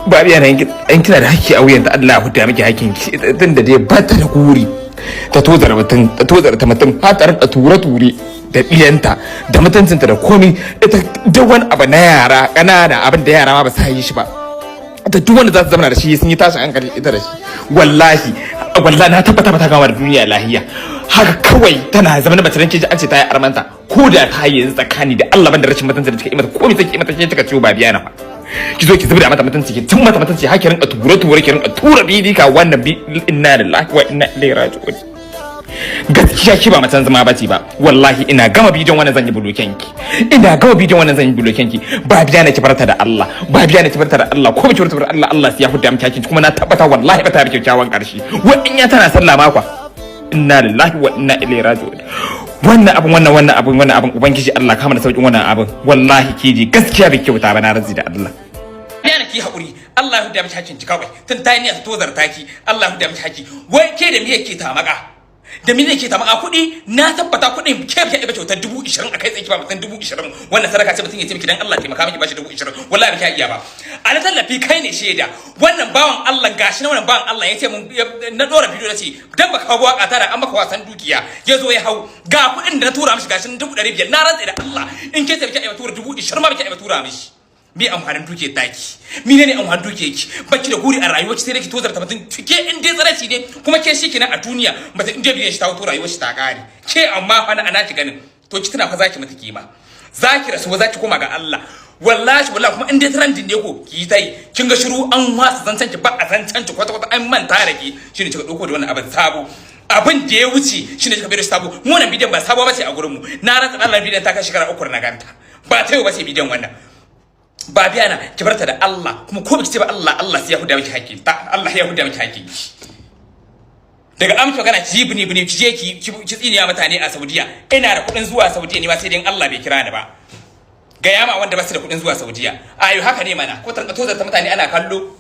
Ba biya na in kina da hakki a wuyanta, Allah ya huda miki hakkin ki, tun da dai ba ta da guri ta tozar mutum, ta tozar ta mutum, har ta rinka ture ture da ɗiyanta da mutuncinta da komi. Ita duk wani abu na yara ƙanana, abin da yara ma ba su yi shi ba, ta duk wanda za su zama da shi sun yi tashin hankali ita da shi. Wallahi wallahi na tabbata ba ta gama da duniya lahiya. Haka kawai tana zama na mace dan keji an ce ta yi armanta, ko da ta yi yanzu, tsakani da Allah, ban da rashin mutunci da kika yi mata, komai take yi mata, ke kika ciwo ba biya na fa. Ki zo ki zubda mata mutunci, ki tun mata mutunci, har ki rinka ture ture, ki rinka tura bidika wannan bi. Inna lillahi wa inna ilaihi raji'un. Gaskiya ki ba macen zama bace ba. Wallahi ina gama bidiyon wannan zan yi blocking ki, ina gama bidiyon wannan zan yi blocking ki. Ba biya na, ki barta da Allah. Ba biya na, ki barta da Allah. Ko ba ki barta da Allah, Allah sai ya hudda miki hakkin, kuma na tabbata wallahi ba ta da kyakkyawan karshe. Wa in ya tana sallah makwa. Inna lillahi wa inna ilaihi raji'un. Wannan abun, wannan abun, wannan abun, ubangiji Allah kama da saukin wannan abun. Wallahi kiji gaskiya bai kyauta ba, na razi da Allah. Yana ki haƙuri, Allah ya huda miki hakkin ki kawai. Tun ta yi niyya ta tozarta ki, Allah ya huda miki hakki. Wai ke da me yake tamaka, da me yake tamaka? Kuɗi, na tabbata kuɗin ke ba ba kyautar 20,000 a kai tsaye ba mutum 20,000. Wannan sadaka ce. Mutum ya ce miki dan Allah taimaka miki, bashi 20,000, wallahi ba ki iya ba. A na tallafi kai ne shaida. Wannan bawan Allah gashi na, wannan bawan Allah ya ce mun na dora bidiyo, na ce dan baka hawo waka tara an maka wasan dukiya, ya zo ya hau. Ga kuɗin da na tura mishi, gashi 500,000. Na rantsa da Allah in ke ce baki iya tura 20,000 ma, baki iya tura mishi. Me amfanin dukiyar taki? Mene ne amfanin dukiyar ki? Baki da guri a rayuwar ki sai dai ki tozarta mutum. Ke in dai tsaraci ne kuma ke shi kenan a duniya, bata in dai biyan shi ta wato rayuwar shi ta kare. Ke amma fa na ana ki ganin to ki tuna fa zaki mata kima, zaki rasu, zaki koma ga Allah. Wallahi wallahi, kuma in dai trending ne ko ki yi tai, kin ga shiru an wasa zancen ki, ba a zancen ki kwata kwata, an manta da ki. Shine kika dauko da wannan abin sabo, abin da ya wuce shine kika bayar sabo. Mu wannan bidiyon ba sabo bace a gurin mu. Na rantsa Allah bidiyon ta kai shekara 3 na ganta, ba ta yau bace bidiyon wannan. Ba biya na, ki barta da Allah, kuma ko baki ce ba Allah, Allah sai ya huda miki hakki ta, Allah ya huda miki hakki. Daga amsa magana ki bini bini, ki je ki tsiniya mutane a Saudiya. Ina da kuɗin zuwa Saudiya ne ma, sai dai Allah bai kira ni ba. Ga yama wanda ba su da kuɗin zuwa Saudiya. Ayo, haka ne mana ko tanka tozarta mutane ana kallo.